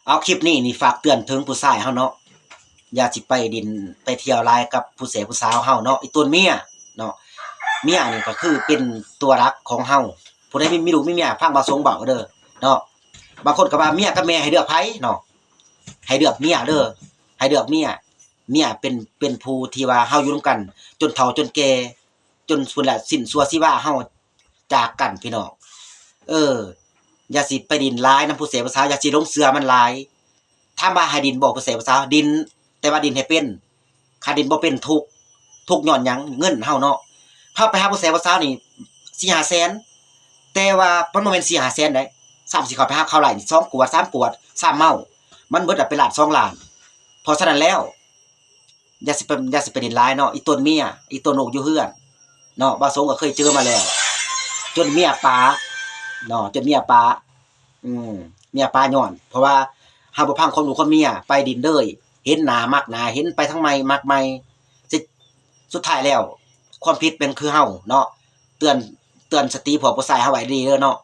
ເອົາ ຄລິບນີ້ນີ້ຝາກເຕືອນເຖິງຜູ້ຊາຍເຮົາເນາະ, ຢ່າຊິໄປດິນໄປທ່ຽວຫຼາຍກັບຜູ້ແສຜູ້ສາວເຮົາເນາະ ອີ່ຕົນເມຍເນາະ. ເມຍນີ້ກໍຄືເປັນຕົວຫຼັກຂອງເຮົາ. ຜູ້ໃດມີ ມີລູກມີເມຍ ຟັງບ່າວສົງເວົ້າເດີເນາະ. ບາງຄົນກໍວ່າເມຍກັບແມ່ໃຫ້ເລືອກໃຜເນາະ, ໃຫ້ເລືອກເມຍເດີ ໃຫ້ເລືອກເມຍ. ເມຍເປັນ ເປັນຜູ້ທີ່ວ່າເຮົາຢູ່ນຳກັນຈົນເຖົ້າຈົນແກ່ ຈົນພຸ້ນລະສິ້ນຊົ່ວຊີວາເຮົາຈາກກັນພີ່ນ້ອງ. ເອີ ຢ່າຊິໄປດິນຫຼາຍນຳຜູ້ແສຜູ້ສາວ, ຢ່າຊິຫຼົງເຊື່ອມັນຫຼາຍ. ຖາມວ່າໃຫ້ດິນບໍ່ຜູ້ແສຜູ້ສາວ? ດິນ, ແຕ່ວ່າດິນໃຫ້ເປັນ. ຄັນດິນບໍ່ເປັນທຸກ, ທຸກຍ້ອນຫຍັງ? ເງິນເຮົາເນາະ. ເຮົາໄປຫາຜູ້ແສຜູ້ສາວນີ້ສີ່ຫ້າແສນ, ແຕ່ວ່າມັນບໍ່ແມ່ນສີ່ຫ້າແສນໃດ໋, ຊ້ຳຊິເຂົ້າໄປຫາເຂົາໄລ່ສອງກວດສາມກວດ ຊ້ຳເມົາ ມັນເບິດລະເປັນລ້ານສອງລ້ານ. ເພາະສະນັ້ນແລ້ວ ຢ່າຊິໄປ ຢ່າຊິໄປດິນຫຼາຍເນາະ ອີ່ຕົນເມຍ ອີ່ຕົນລູກຢູ່ເຮືອນເນາະ. ບ່າວສົງກໍເຄີຍເຈີມາແລ້ວ ຈົນເມຍປາເນາະ ຈົນເມຍປາ ອືມ ເມຍປາຍ້ອນ ເພາະວ່າເຮົາບໍ່ຟັງຄວາມລູກຄວາມເມຍ ໄປດິນເລີຍ ເຫັນໜ້າມັກໜ້າ ເຫັນໄປທາງໃໝ່ມັກໃໝ່ ຊິ ສຸດທ້າຍແລ້ວຄວາມຜິດແມ່ນຄືເຮົາເນາະ. ເຕືອນ ເຕືອນສະຕິພວກຜູ້ຊາຍເຮົາໄວ້ດີເດີເນາະ.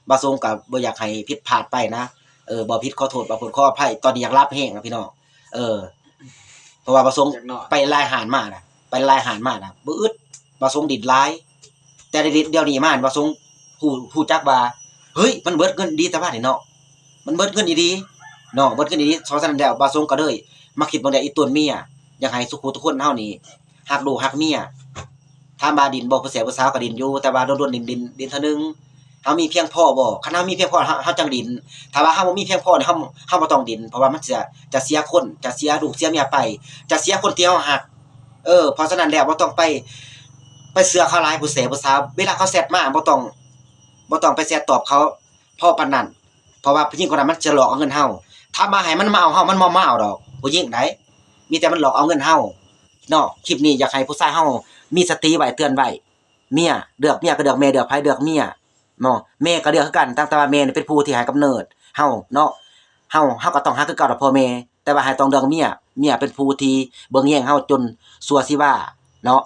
ບ່າວສົງກໍບໍ່ຢາກໃຫ້ຜິດພາດໄປນະ. ເອີ ເວົ້າຜິດຂໍໂທດ ເວົ້າຜິດຂໍອະໄພ. ຕອນນີ້ຢາກຫຼັບແຮງນະພີ່ນ້ອງ. ເອີ ເພາະວ່າບ່າວສົງ ຢາກນອນ ໄປຫຼາຍຮ້ານມານະ ໄປຫຼາຍຮ້ານມານະ ບໍ່ອຶດ. ບ່າວສົງດິນຫຼາຍ ແຕ່ດຽວນີ້ມາ ບ່າວສົງຮູ້ ຮູ້ຈັກວ່າ ເຮີ້ຍ ມັນເບິດເງິນອີ່ຫຼີແຕ່ວ່ານີ້ເນາະ ມັນເບິດເງິນອີ່ຫຼີເນາະ ເບິດເງິນອີ່ຫຼີ. ເພາະສະນັ້ນແລ້ວ ບ່າວສົງກໍເລີຍມາຄິດເບິ່ງແລ້ວ ອີ່ຕົນເມຍ ຢາກໃຫ້ສູ່ຜູ້ທຸກຄົນເຮົານີ້ຮັກລູກຮັກເມຍ. ຖາມວ່າດິນບໍ່ ຜູ້ແສຜູ້ສາວກໍດິນຢູ່ ແຕ່ວ່າດົນໆ ດິນ ດິນ ດິນເທື່ອໜຶ່ງ. ເຮົາມີພຽງພໍບໍ່? ຄັນເຮົາມີພຽງພໍ ເຮົາ ເຮົາຈັ່ງດິນ. ຖ້າວ່າເຮົາບໍ່ມີພຽງພໍນີ້ ເຮົາ ເຮົາບໍ່ຕ້ອງດິນ ເພາະວ່າມັນຈະ ຈະເສຍຄົນ ຈະເສຍລູກເສຍເມຍໄປ ຈະເສຍຄົນທີ່ເຮົາຮັກ. ເອີ ເພາະສະນັ້ນແລ້ວ ບໍ່ຕ້ອງໄປ ໄປເຊື່ອເຂົາຫຼາຍ ຜູ້ແສຜູ້ສາວ. ເວລາເຂົາແຊັດມາ ບໍ່ຕ້ອງ ບໍ່ຕ້ອງໄປແຊັດຕອບເຂົາພໍປານນັ້ນ ເພາະວ່າຜູ້ຍິງຄົນນັ້ນມັນຈະຫຼອກເອົາເງິນເຮົາ. ຖາມວ່າໃຫ້ມັນມາເອົາເຮົາ ມັນບໍ່ມາເອົາດອກ ຜູ້ຍິງໃດ໋ ມີແຕ່ມັນຫຼອກເອົາເງິນເຮົາເນາະ. ຄລິບນີ້ຢາກໃຫ້ຜູ້ຊາຍເຮົາມີສະຕິໄວ້ ເຕືອນໄວ້. ເມຍ ເລືອກເມຍກໍເລືອກແມ່ ເລືອກໃຜເລືອກເມຍເນາະ. ແມ່ກໍເລືອກຄືກັນ ຕັ້ງແຕ່ວ່າແມ່ນີ້ເປັນຜູ້ທີ່ໃຫ້ກຳເນີດເຮົາເນາະ. ເຮົາ ເຮົາກໍຕ້ອງຮັກຄືເກົ່າລະພໍ່ແມ່ ແຕ່ວ່າໃຫ້ຕ້ອງເລືອກເມຍ. ເມຍເປັນຜູ້ທີ່ເບິ່ງແຍງເຮົາຈົນຊົ່ວຊີວາເນາະ.